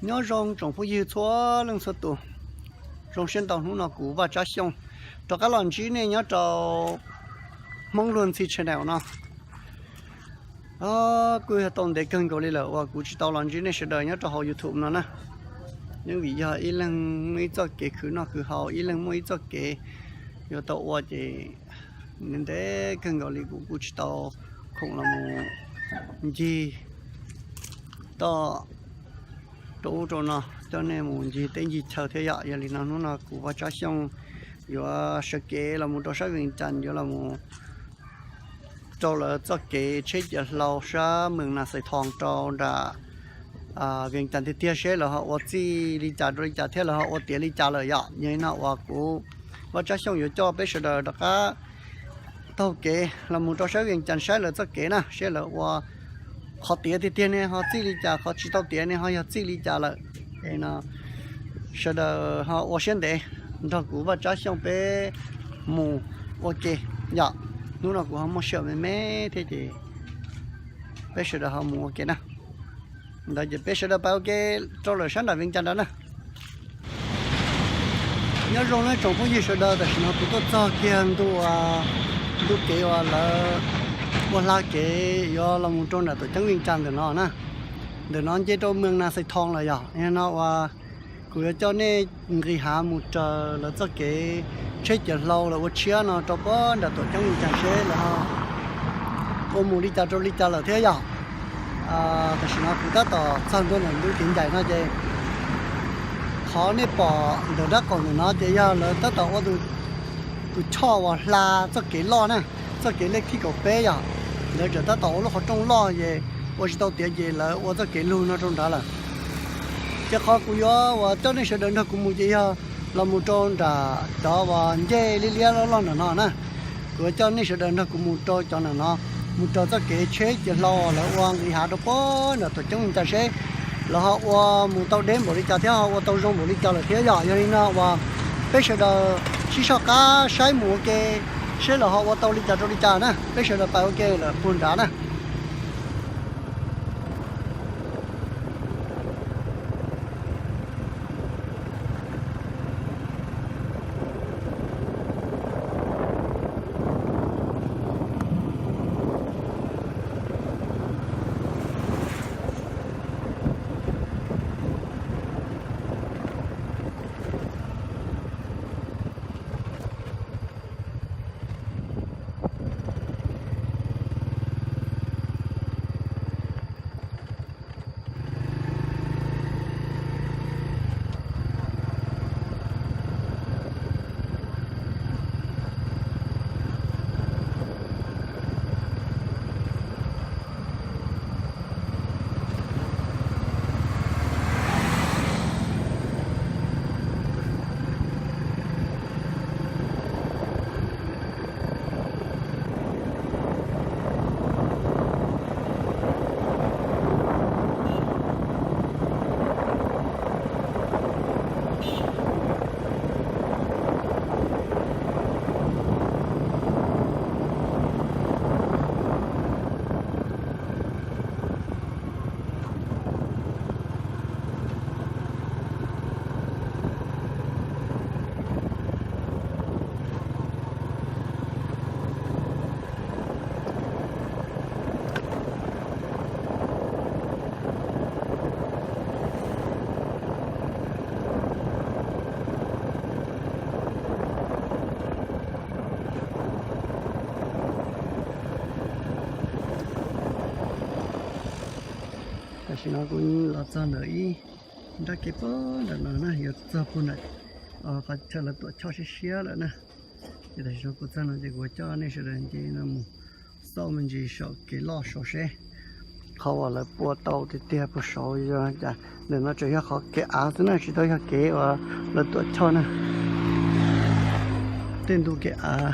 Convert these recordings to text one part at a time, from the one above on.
Nyob zoo tsoom phooj ywg txhua leej txhua tus, zoo siab ntau hnub no kuv Vaj Tsab Xyooj rov qab los ntsib nej nyob rau Hmoob Luag Ntxhi channel no. Kuj yog tau ntev kawg nkaus li lawm uas kuv tsis tau los ntsib nej sawv daws nyob rau hauv YouTube no na. Yeej vim yog ib leeg muaj ib txoj kev khwv noj khwv haus, ib leeg muaj ib txoj kev yuav tau ua ces ntev kawg nkaus li kuv kuj tsis tau khoom los mus ncig toj rau ub rau no, coj nej mus ncig teb ncig chaw thiab yom. Yog li no hnub no kuv Vaj Tsab Xyooj yuav sawv kev los mus rau sab Vees Cas, yuav los mus rau lawv txoj kev tsheb ciav hlau sab Mees Nas Xais Thoo rau nram Vees Cas tiag tiag seb lawv ho ua txij li cas rau li cas thiab lawv ho ua tiav li cas lawm yom. Yog li no uas kuv Vaj Tsab Xyooj yuav coj peb sawv daws rov qab taug kev los mus rau sab Vees Cas saib lawv txoj kev na, seb lawv ua qhov tiav tiag tiag ne ho txij li cas, qhov tsis tau tiav ne ho yog txij li cas lawm. Es no sawv daws ho ua siab ntev nrog kuv Vaj Tsab Xyooj peb mus ua ke yom. Hnub no kuv ho muaj sij hawm me me thiab ces peb sawv daws ho mus ua ke na. Ntawd ces peb sawv daws pais ua ke rau lawm sab nram Vees Cas ntawd na. Nyob zoo nawb tsoom phooj ywg sawv daws, tam sim no kuv tuaj txog kiag ntu, ntu kev uas lawv ua hla kev yuav los mus rau nram tuam ceeb Vees Cas ntawm no na. Ntawm no nce rau Mees Nas Xais Thoo lawm yog. Yog no uas kuv yuav coj nej nqis hav mus raws lawv txoj kev tsheb ciav hlau lawv ua tshiab no rau puag nram tuam ceeb Vees Cas seb lawv ho ua mus li cas rau li cas lawm thiab yog. Tam sim no kuv tab tom txog ntua ntawm ntu kev ncaim no ces qhov nej pom ntawm dab qaum ntawm no ces yog lawv tab tom ua tus choj uas hla txoj kev loj na, txoj kev lej thib kaum peb yog. Lawv tseem tab tom ua lub qhov rooj loj ces ua tsis tau tiav ces lawv ua txoj kev lug no rau nrad lawm. Ces qhov kuv yuav uas coj nej sawv daws nrog kuv mus ces yog los mus rau nram cov uas ncej liab liab loj loj nram no na. Kuv yuav coj nej sawv daws nrog kuv mus rau cov nram no, mus raws txoj kev tsheb ciav hlau lawv ua nqis hav rau puag nram tuam ceeb Vees Cas seb lawv ho ua mus tau deb npaum li cas thiab ho ua tau zoo npaum li cas lawm thiab yom. Yog li no uas peb sawv daws sib soj qab saib mus ua ke seb lawv ho ua tau li cas rau li cas na. Peb sawv daws pais ua ke lawm puag nrad na. Tam sim no kuv los txog ntawm ib nrab kev puag nram no na, yuav txog puag nram qhov chaw lawv tuam choj siab siab lawm na. Ces tam sim no kuv txog no ces kuv coj nej sawv daws nce no mus xauj me ntsis saum kev loj saud seb qhov uas lawv pua tau tiag tiag puag saud yog cas. Ntawm no tseem yog qhov kev av xwb na, tsis tau yog kev uas lawv tuam choj na. Tej ntu kev av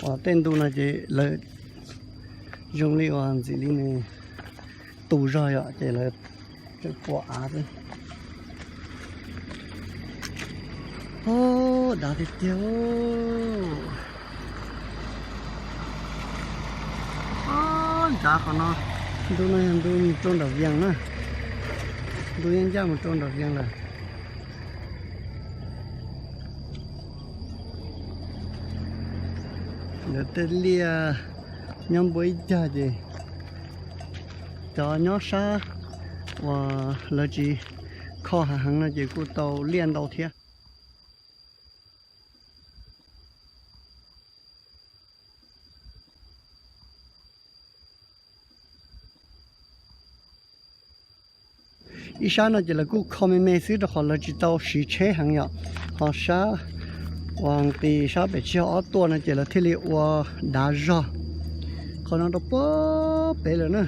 uas tej ntu no ces lawv zoo li uas ntxim li nws tu zog yom, ces lawv tseem pua av xwb. Ub, dav tiag tiag. Nrad qhov no, ntu no yog ntu mus rau nram Vias na. Ntuj yeej ncaj mus rau nram Vias lawm. Lawv tej liaj nyob npuab ib cag ces cov nyob sab uas lawv tsis kho hav heev no ces kuj tau liaj ntau thiab. Ib sab no ces lawv kuj kho me me xwb rau qhov lawv tsis tau siv tsheb heev yom. Ho sab uas nqis sab pem tsis yog ob tuaj no ces lawv thiaj li ua dav zog. Qhov no rau puag pem lawm na,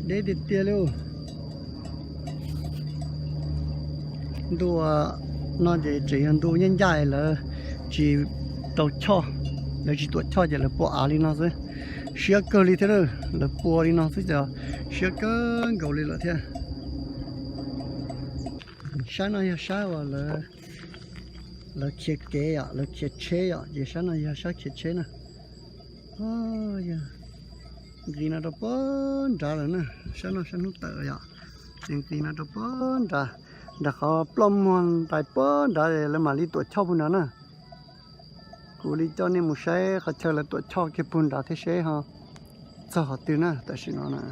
deb tiag tiag li. Ntu no ces tseem yog ntu nyaj ncaj lawv tsis tau choj, lawv tsis tuam choj ces lawv pua av li no xwb. Siab kawg li thiab, lawv pua li no xwb ces siab kawg nkaus li lawm thiab. Sab no yog sab uas lawv khiav kev yom, lawv khiav tsheb yom, ces sab no yog sab khiav tsheb na. Nqis no rau puag nrad lawm na, sab no sab hnub tawm yom, ces nqis no rau puag nrad, nram qhov ploj muag ntais puag nrad lawv mam li tuam choj puag nrad na. Kuv li coj nej mus saib qhov chaw lawv tuam choj kiag puag nrad thiab seb ho txog qhov twg na tam sim no na.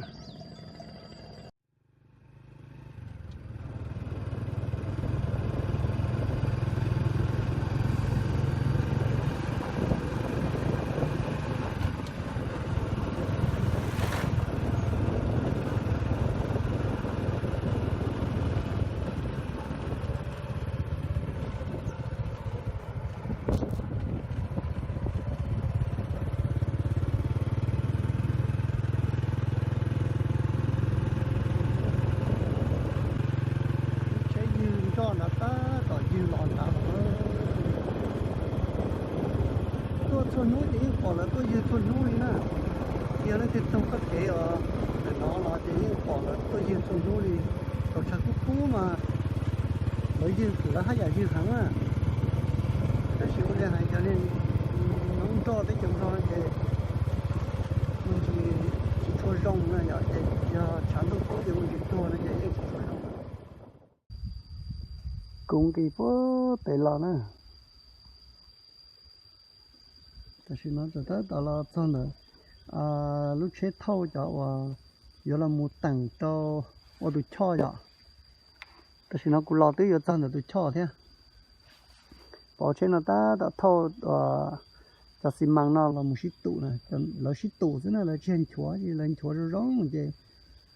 Tsheb ywg nroj nrad tab tom ywg los nrad los. Tuaj txhua hnub ces yeej pom lawv tuaj ywg txhua hnub li na. Yog leej twg taug txoj kev os ntawm no los ces yeej pom lawv tuaj ywg txhua hnub li. Thaum tshav kub kub mas lawv ywg, lawv haj yam ywg heev na. Tab sis ua li hais cov niag nroj teb chaws Nplog no ces me ntsis tsis tshua zoo na yom, ces yog tshav ntuj kub ces me ntsis tuag no ces yeej tsis tshua zoo. Kuv nqis puag pem los na. Tam sim no txawm tab tom los txog ntawm lub tsheb thauj cov uas yuav los mus teem rau ua tus choj yom. Tam sim no kuv los twb yuav txog ntawm tus choj thiab. Pom tsheb no tab tom thauj cov xi mas no los mus sib tum na, lawv sib tum xwb na, lawv tsis yog nchuav, lawv nchuav zoo zoo ces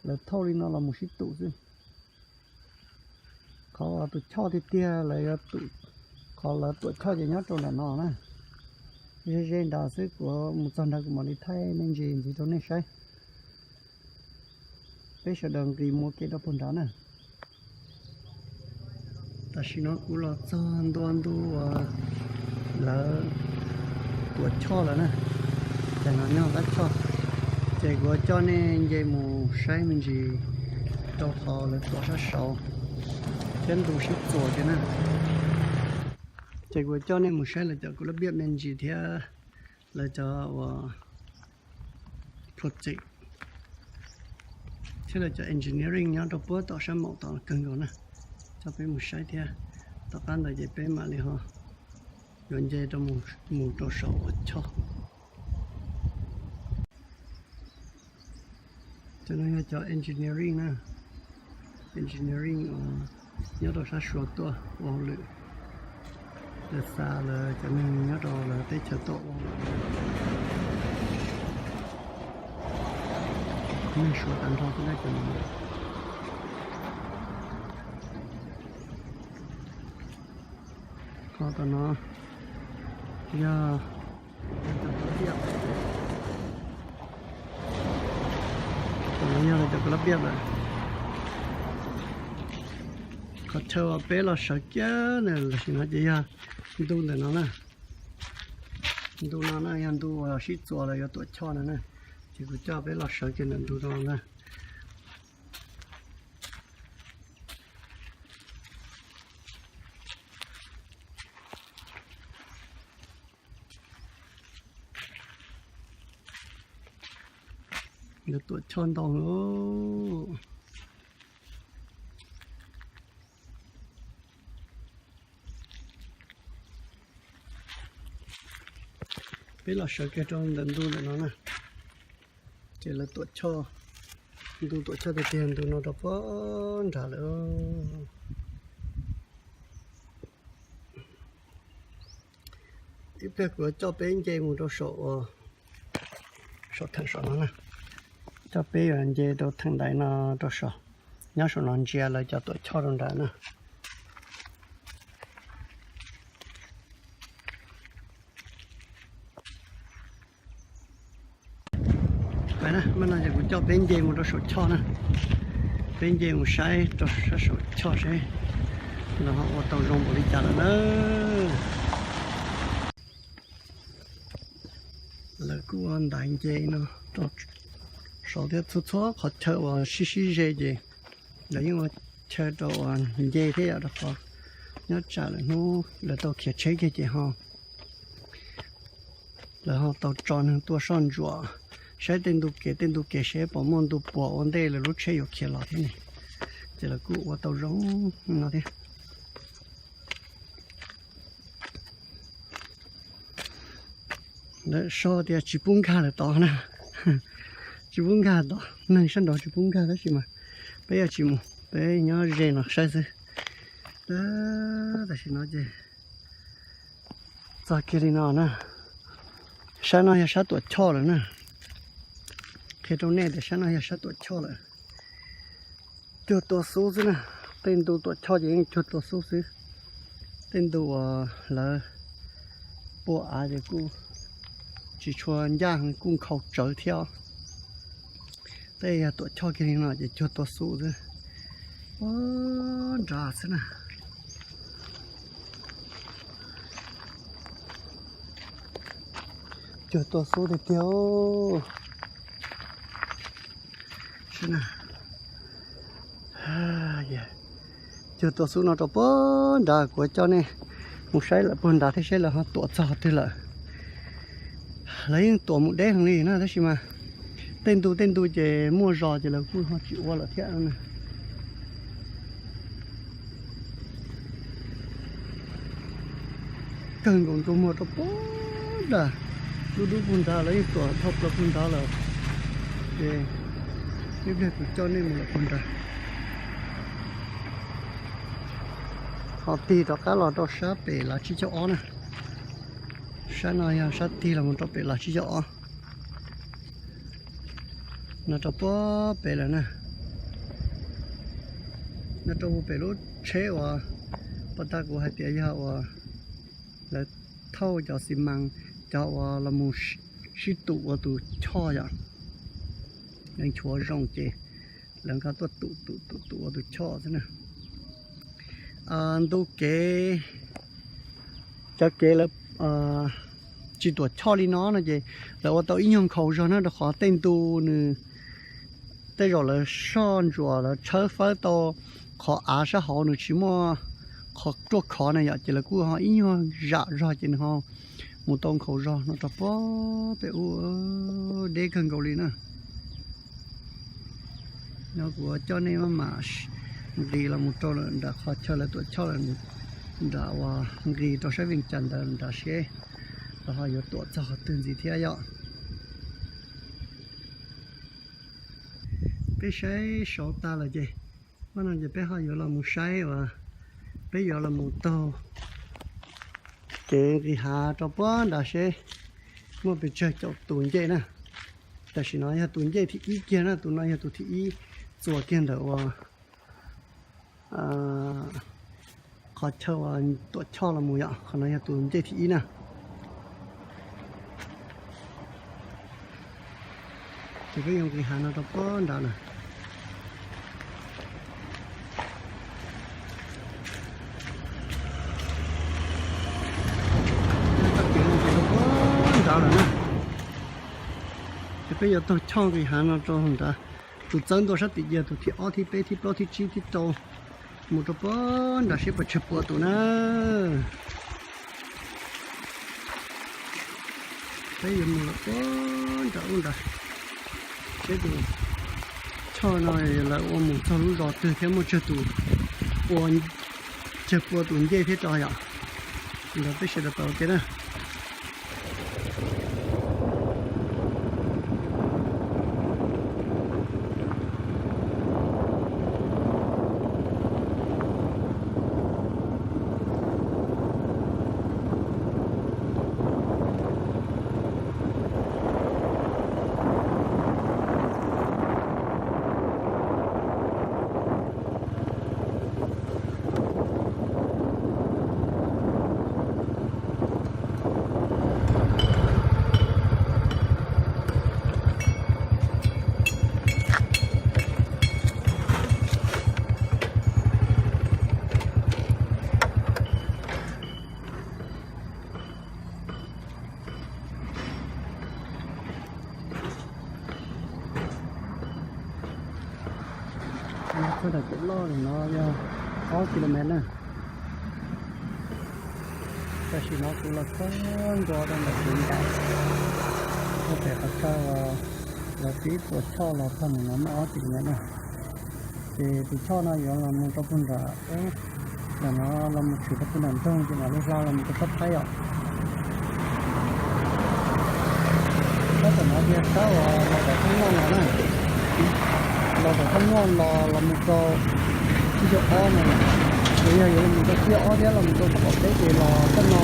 lawv thauj li no los mus sib tum xwb. Qhov tus choj tiag tiag lawv yuav tum, qhov lawv tuam choj ces nyob rau nram no na. Ze ze nrad xwb, kuv mus txog nrad kuv mam li thaij me ntsis ntxiv rau nej saib. Peb sawv daws nqis mus ua ke rau puag nrad na. Tam sim no kuv los txog ntua ntu uas lawv tuam choj lawm na. Ces no nyob qab choj, ces kuv coj nej nce mus saib me ntsis rau qhov lawv tuam sab saud thiab ntu sib txuas kiag na. Ces kuv coj nej mus saib lawv cov kuv lab piaj me ntsis thiab lawv cov uas project thiab lawv cov engineering nyob rau puag tom sab maum tom kawg nkaus na. Coj peb mus saib thiab, tom qab ntawd ces peb mam li ho yuav nce rau mus rau saum uas choj. Cov no yog cov engineering na, engineering uas nyob rau sab Suav tuaj ua hauj lwm. Lawv xa lawv cov neeg nyob rau lawv teb chaws tuaj ua hauj lwm. Neeg Suav tag nrho xwb na cov no. Qhov tom no yog, tom no yog lawv cov kuv lab piaj lawm. Qhov chaw uas peb los sawv kiag na, tam sim no ces yog ntu ntawm no na. Ntu no na yog ntu uas sib txuas los yuav tuam choj no na. Ces kuv coj peb los sawv kiag ntawm ntu no na. Yuav tuam choj ntau lawm. Peb los sawv kiag rau ntawm ntu ntawm no na, ces lawv tuam choj, ntu tuam choj tiag tiag ntu no rau puag nrad lawm. Ib pliag kuv yuav coj peb nce mus rau saum, saum theem saum no na, coj peb yuav nce rau theem ntaiv no rau saum, nyob saum no ntsia lawv cov tuam choj rau nrad na. Hais na, mas no ces kuv coj peb nce mus rau saum choj na, peb nce mus saib rau sab saum choj seb lawv ho ua tau zoo npaum li cas lawm na. Lawv kuj ua ntaiv nce no rau saud thiab, txhua txhua qhov chaw uas sib sib ze ces lawv yeej ua chaw rau uas nce thiab yom, rau qhov nyob tsam lawv hnub lawv tau khiav tsheb kiag ces ho lawv ho tau tso neeg tuaj soj ntsuam saib tej ntu kev tej ntu kev seb puas muaj ntu puas ua ntej lawv lub tsheb yuav khiav los thiab ne, ces lawv kuj ua tau zoo no thiab. Lawv sau tias tsis pub nkag lawm tod na, tsis pub nkag tod, neeg sab nraud tsis pub nkag tab sis mas peb yuav tsis mus, peb nyob ze no saib xwb. Tam sim no ces txog kiag li no na, sab no yog sab tuam choj lawm na. Qhia rau nej tias sab no yog sab tuam choj lawm. Cuag tua xub xwb na, tej ntu tuam choj ces yeej cuag tua xub xwb. Tej ntu uas lawv pua av ces kuj tsis tshua ncaj, kuj nkhaus tsawv thiab. Tej yog tuam choj kiag li no ces cuag tua xub xwb. Ua nrad xwb na. Cuag tua xub tiag tiag. Cuag tua xub no rau puag nrad, kuv coj nej mus saib lawm puag nrad thiab seb lawv ho tuam txog twg lawm. Lawv yeej tuam mus deb heev li na tab sis mas tej ntu tej ntu ces muaj zos ces lawv kuj ho tsis ua lawm thiab na. Kawg nkaus ntsej muag rau puag nrad, dub dub puag nrad lawv yeej tuam dhau plaws puag nrad lawm. Ces ib pliag kuv coj nej mus lawm puag nrad. Ho tig rov qab los rau sab pem lav tsib caug ob na. Sab no yog sab tig los mus rau pem lav tsib caug ob. No rau puag pem lawm na. No rau puag pem lub tsheb uas pov tag kuv hais tias yog uas lawv thauj cov xi mas, cov uas los mus sib tum ua tus choj yom. Lawv nchuav zoo ces lawv nqa tuaj tum tum tum tum ua tus choj xwb na. Ntu kev, cov kev lawv tsis tuam choj li no no ces lawv ua tau ib nyuag nkhaus zog na rau qhov tej ntu nws, tej zaum lawv soj ntsuam lawv tshawb fawb tau qhov av sab hauv nws tsis muaj qhov ruaj khov na yom, ces lawv kuj ho ib nyuag zam zog ces nws ho mus tau nkhaus zog no rau puag pem ub, deb kawg nkaus li na. No kuv coj nej maj mam nqis los mus rau lawm nram qhov chaw lawv tuam choj lawm, nram uas nqis rau sab Vees Cas ntawd nram seb lawv ho yuav tuam txog qhov twg ntxiv thiab yom. Peb saib saud tag lawm ces, hnub no ces peb ho yuav los mus saib uas peb yuav los mus taug kev nqis hav rau puag nrad seb muaj pes tsawg caum tus ncej na. Tam sim no yog tus ncej thib ib kiag na, tus no yog tus thib ib txuas kiag ntawm uas qhov chaw uas tuam choj los mus yom, qhov no yog tus ncej thib ib na. Ces peb yuav nqis hav no rau puag nrad na. Rau puag nrad lawm na. Ces peb yuav taug choj nqis hav no rau nrad. Tus txawb ntua sab tim cia, tus thib ob thib peb thib plaub thib tsib thib rau, mus rau puag nrad seb puas tsawg pua tus na. Peb yuav mus lawm puag nram ub nrad, seb tus choj no lawv ua mus txog lub zos twg thiab muaj tsawg tus, ua tsawg pua tus ncej thiab tso yom. Nrog peb sawv daws pais ua ke na. Ntawm kev loj li no yog ob kilomev na. Tam sim no kuv los txog ntua rau ntawm kev ntais, rau pem qhov chaw uas lawv pib tua choj los txog ntawm no muaj ob kilomev na. Ces tus choj no yuav los mus rau puag nram ub, ntawm no los mus tshwm rau puag nram nroog ces mam li hla los mus rau sab Thaib os. Sab tom no yog sab uas los tom Thoj Noj los na, los tom Thoj Noj los los mus rau tsib caug ob no, ces yog yuav los mus rau tsib caug ob thiab los mus rau sab qaum teb ces los txoj no,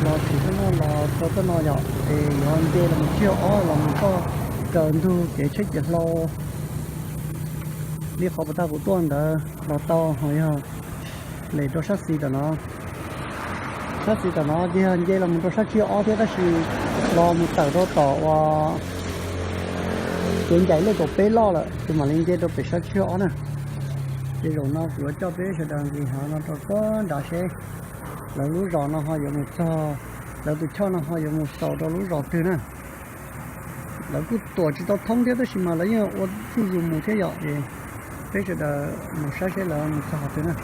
los tshwm Thoj Noj los rau txoj no yom, ces yuav nce los mus tsib caug ob los mus txoj kaw ntug kev tsheb ciav hlau li qhov puas tag kuv tuaj ntawd los tau, ho yog lem rau sab xis tom no. Sab xis tom no ces yog nce los mus rau sab tsib caug ob thiab tab sis los mus tawm rau tom uas kev ncaim lej kaum peb loj lawm ces mam li nce rau pem sab tsib caug ob na. Ces zaum no kuv yuav coj peb sawv daws nqis hav no rau puag nrad seb lawv lub zos no ho yuav mus txog, lawv tus choj no ho yuav mus xaus rau lub zos twg na. Lawv kuj tuam tsis tau thoob thiab tab sis mas lawv yeej ua zuj zus mus thiab yom, es peb sawv daws mus saib seb lawv mus txog qhov twg na.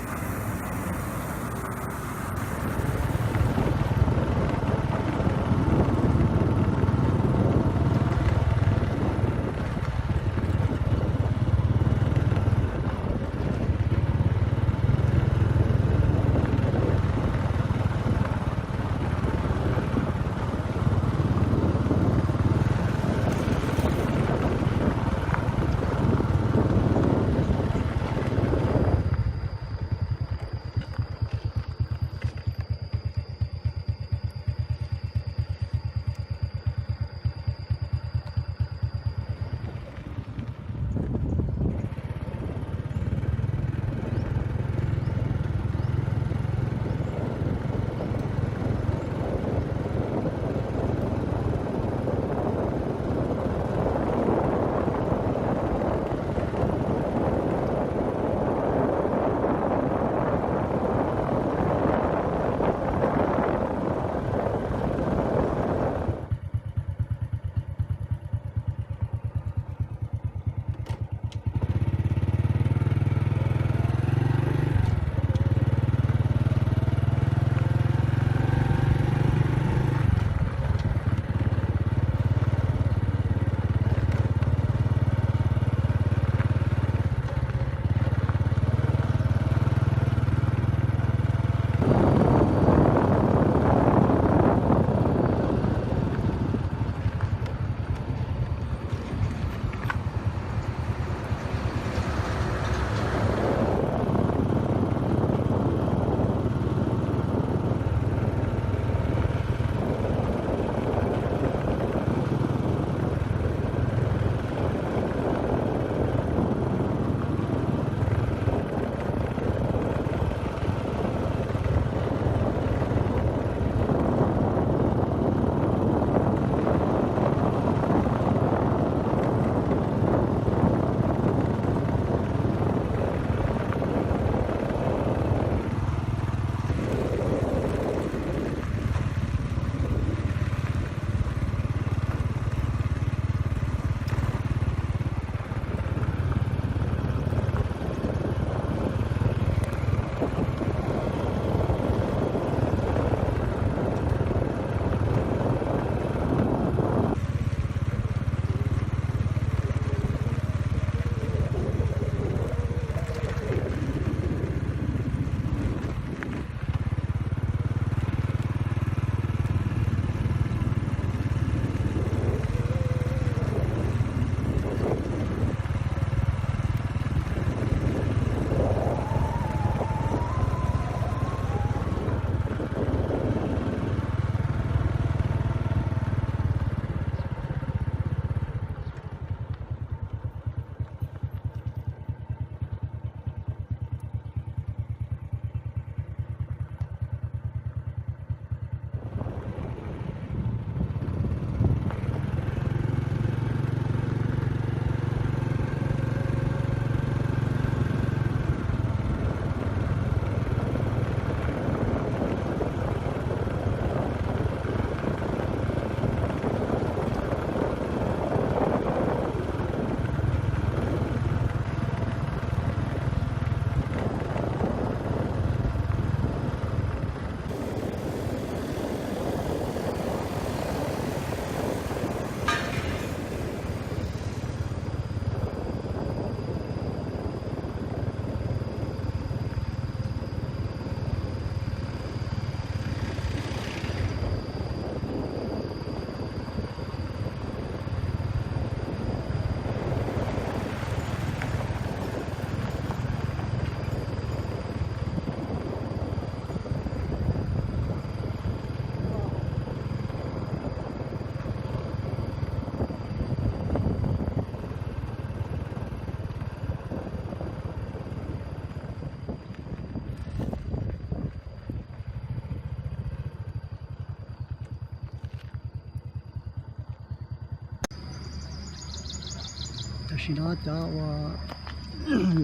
No cov uas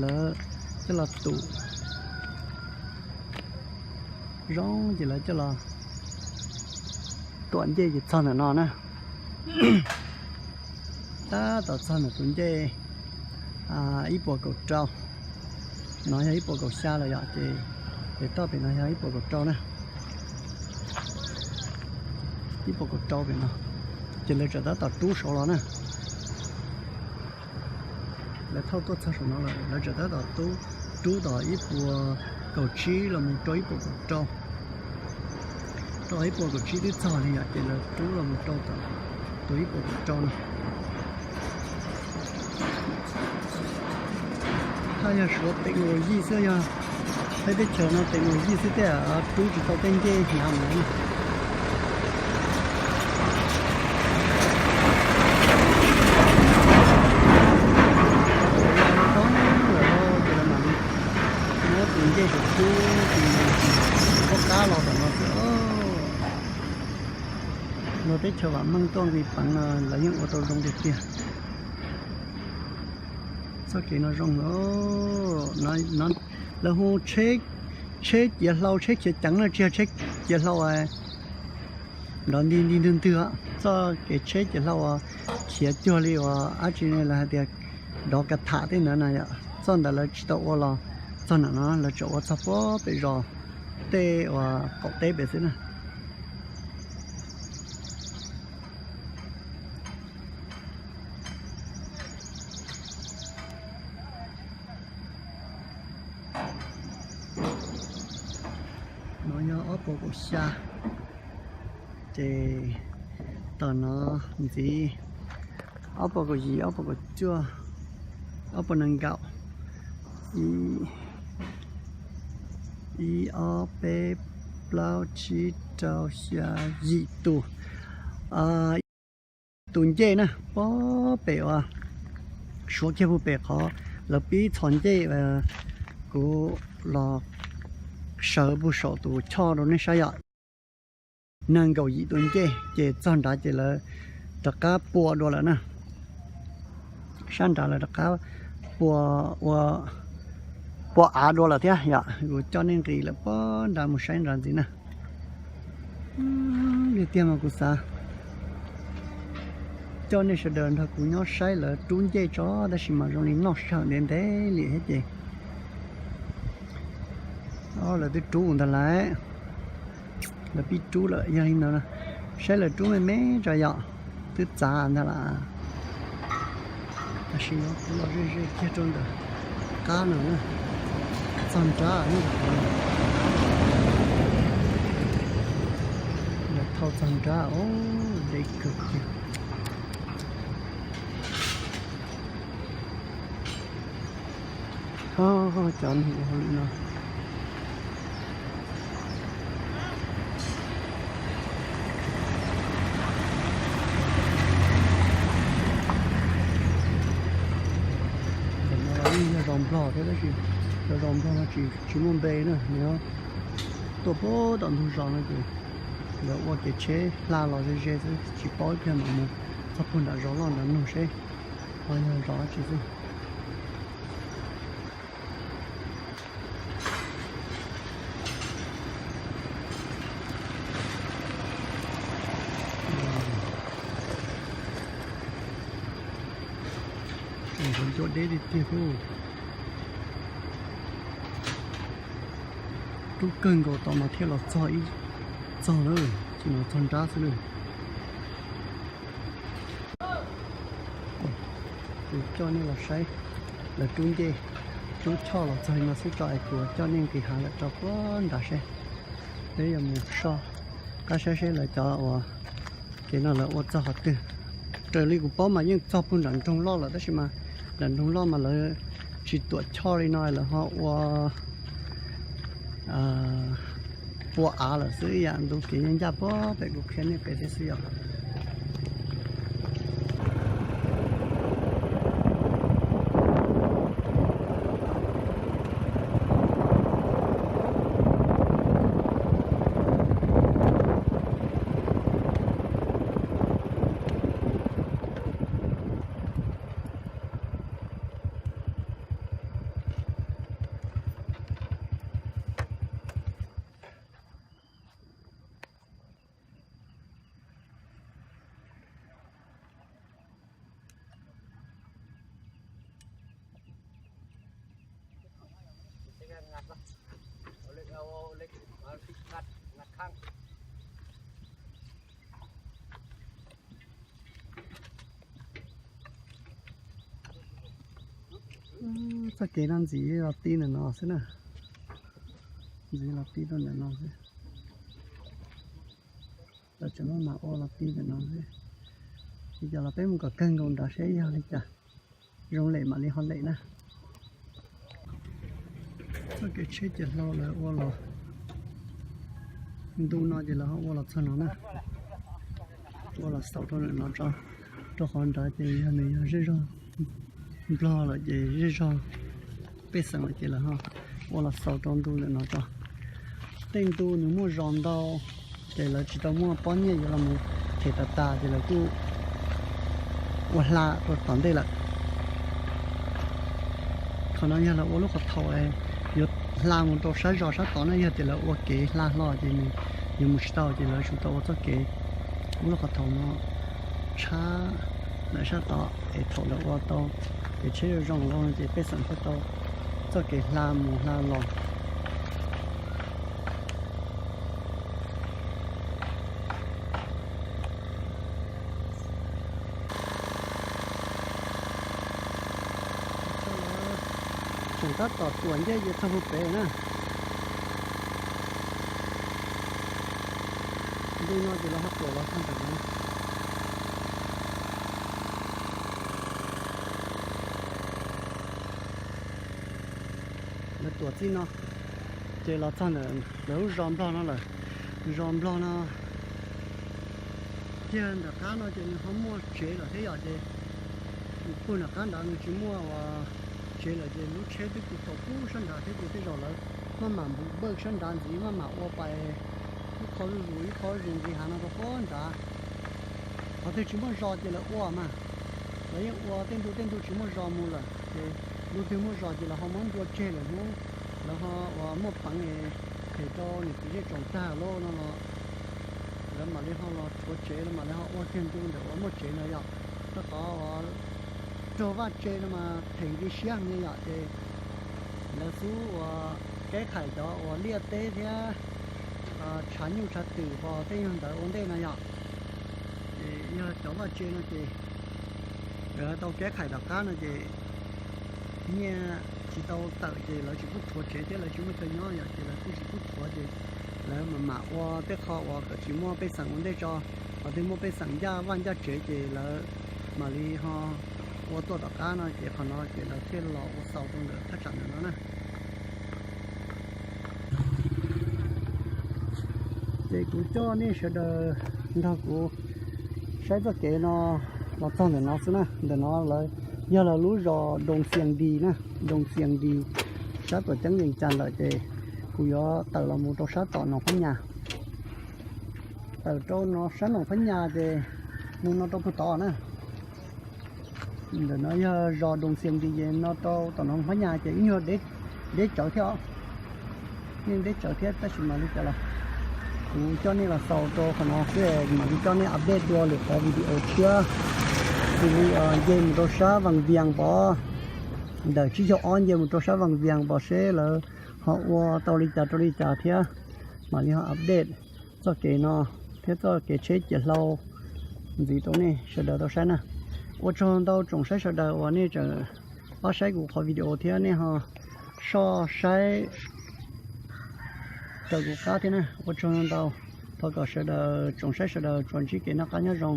lawv coj los tum zoo ces lawv coj los tuam ncej ces txog ntawm no na. Tab tom txog ntawm tus ncej ib puas kaum rau. No yog ib puas kaum xya lawm yom, ces pem toj pem no yog ib puas kaum rau na. Ib puas kaum rau pem no, ces lawv tseem tab tom rub saud los na. Lawv thauj tuaj txog saum no lawm, lawv tseem tab tom rub, rub tom ib puas kaum tsib los mus rau ib puas kaum rau. Rau ib puas kaum tsib twb txog li yom, ces lawv rub los mus rau tom tus ib puas kaum rau no. Haj yog suav technology xwb, yog peb teb chaws no technology xwb tej rub tsis tau tej ncej hnyav mus na. Tau lawm ces lawv mam li muab tus ncej saum rub, tus pob qab los tom no xwb. Luag teb chaws vam meej tuaj nqis peev no lawv yeej ua tau zoo tiag tiag. Txoj kev no zoo lawm. Lawv hu tsheb ciav hlau, tsheb khiav ceev na, tsis yog tsheb ciav hlau nrov nti nti ntwg ntwg. Txoj kev tsheb ciav hlau uas khiav cuag li uas dab tsi ne, lawv hais tias dov kav tham tej ntawd na yom. Txoj ntawd lawv tsis tau ua los txog ntawm no, lawv tsuas ua txog puag pem zos tej uas qaum teb pem xwb na. No yog ob puas kaum xya, ces tom no ntxiv ob puas kaum yim, ob puas kaum cuaj, ob puas nees nkaum, ib, ob, peb, plaub, tsib, rau, xya, yim tus, tus ncej na, puag pem uas suav kiag puag pem qhov lawv pib txhos ncej, kuv los sawv puag saum tus choj rau nej saib yom. Nees nkaum yim tus ncej ces txog nrad ces lawv rov qab pua dua lawm na. Sab nrad lawv rov qab pua ua, pua av dua lawm thiab yom. Kuv coj nej nqis lawm puag nrad mus saib nrad ntxiv na. Li tiag mas kuv xav coj nej sawv daws nrog kuv nyob saib lawv rub ncej tso, tab sis mas zoo li noj sij hawm ntev ntev li thiab ces lawv twb rub ntag lauj. Lawv pib rub lawm, yog li ntawd saib lawv rub me me tso yom, twb txav ntag lauj. Tab sis no kuv los ze ze kiag rau ntawm qab no, txog nrad, lawv thauj txog nrad, deb kawg kiag. Cov neeg ua hauj lwm no yeej yog zos Nplog thiab tab sis cov zos Nplog no tsis, tsis muaj npe na, nws tuaj puag tom ntug zos no ces lawv ua kev tsheb hla los ze ze xwb, tsis paub ib pliag mam mus txog puag nram zos loj nrad nug seb ho yog zos dab tsi xwb. Ncua deb tiag tiag. Rub kawg nkaus tom no thiaj los txog ib, txog lawm, tsis no txog nrab xwb lawm. Kuv coj nej los saib lawv rub ncej, rub choj los txog li no xwb tso es kuv coj nej nqis hav lawm rau puag nrad seb. Peb yuav mus soj qab saib seb lawv cov uas kev no lawv ua txog qhov twg. Raws li kuv paub mas yeej txog puag nram nroog loj lawm tab sis mas nram nroog loj mas lawv tsis tuam choj li no, lawv ho ua pua av lawm xwb yam ntu kev ncaj ncaj puag pem kuv qhia nej pem thiab xwb yom. Txoj kev no ntxiv los ti ntawm no xwb na. Ntxiv los ti rau ntawm no xwb. Lawv tseem maj mam ua los ti ntawm no xwb. Li cas los peb mus kom kawg nkaus nrad seb yog li cas. Zoo lem mam li ho lem na. Txoj kev tsheb ciav hlau lawv ua los ntu no ces lawv ho ua los txog no na. Ua los xaus rau ntawm no tso, rau qhov nrad ces yog nws yog zej zog Nplog lawm ces zej zog pej xeem lawm ces lawv ho ua los xaus rau ntu ntawm no tso. Tej ntu nws muaj zos ntau ces lawv tsis tau muaj pob nyiaj yuav los mus them tas tas ces lawv kuj ua hla rau tom ntej lawm. Qhov no yog lawv ua lub qhov thaum yuav hla mus rau sab zos sab tod na, yog tias lawv ua kev hla hlo ces nws yuav mus tsis tau ces lawv tsum tau ua txoj kev, ua lub qhov thaum no tshab ntawm sab tod es thaum lawv ua tau kev tsheb zoo zoo los ces pej xeem thiaj tau txoj kev hla mus hla los. Tseem tab tom tuam ncej ces txog puag pem na. Ntu no ces lawv ho tuam los txog ntawm no. Lawv tuam txij no ces los txog ntawm lawv lub zos Nplog no lawm. Zos Nplog no kiag ntawm qab no ces nws ho muaj tsev lawm thiab yom, ces puag nram qab nrad nws tsis muaj uas tsev lawm ces lub tsheb twb tu tau pub sab nrad thiab ces tej zaum lawv maj mam npuv npawj sab nrad ntxiv maj mam ua pais ib qho zuj zus ib qho zuj zus ntxiv hav no rau puag nrad. Qhov twg tsis muaj zos ces lawv ua mas, lawv yeej ua tej ntu tej ntu tsis muaj zos mus lawm ces ntu twg muaj zos ces lawv ho muab ntua tseg lawm hnub lawv ho uas muaj peev es them rau niam txiv zej tsoom tag lawm no los lawv mam li ho los rhuav tsev, lawv mam li ho ua kiag ntu ntawm uas muaj tsev no yom. Rau qhov uas raug vaj tse no mas them nqi siab heev li yom, ces lawv xub uas keb qhais cov uas liaj teb thiab tshav nyuj tshav twm pos tej nyuag ntawd ua ntej no yom. Ces yog cov vaj tse no ces lawv tau keb qhais tom qab no ces nyiaj tsis tau tawm ces lawv tsis pub rhuav tsev thiab lawv tsis muaj chaw nyob yom, ces lawv kuj tsis pub rhuav ces lawv mam mam ua tej qho uas kom tsis muaj pej xeem ua ntej tso. Qhov twg muaj pej xeem ncaj vaj ncaj tsev ces lawv mam li ho ua tuaj tom qab no ces qhov no ces lawv thiaj los ua xaus rau ntawm thaj tsam ntawm no na. Ces kuv coj nej sawv daws nrog kuv saib txoj kev no los txog ntawm no xwb na. Ntawm no lawv yog lawv lub zos Doo Xias Dis na, Doo Xias Dis sab tuam ceeb Vees Cas lawm ces kuv yuav tawm los mus rau sab tom Noom Phab Nyas. Tawm rau no sab Noom Phab Nyas ces mus no rau puag tod na. Ntawm no yog zos Doo Xias Dis ces no rau tom Noom Phab Nyas ces ib nyuag deb tsawv thiab os. Yeej deb tsawv thiab tab sis mam li cas los kuv coj nej los xaus rau qhov no xwb, mam li coj nej update dua lwm qhov video tshiab. Xws li nce mus rau sab Vaj Vias pov, ntawm tsib caug ob nce mus rau sab Vaj Vias pov seb lawv ho ua tau li cas rau li cas thiab mam li ho update txoj kev no thiab txoj kev tsheb ciav hlau ntxiv rau nej sawv daws tau saib na. Ua tsaug ntau tsoom saib sawv daws uas nej tseem pab saib kuv qhov video thiab nej ho soj saib raws kuv qab thiab na. Ua tsaug ntau, thov kom sawv daws tsoom saib sawv daws tsuas ntsib kev noj qab nyob zoo,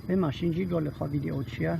peb mam sib ntsib dua lwm qhov video tshiab.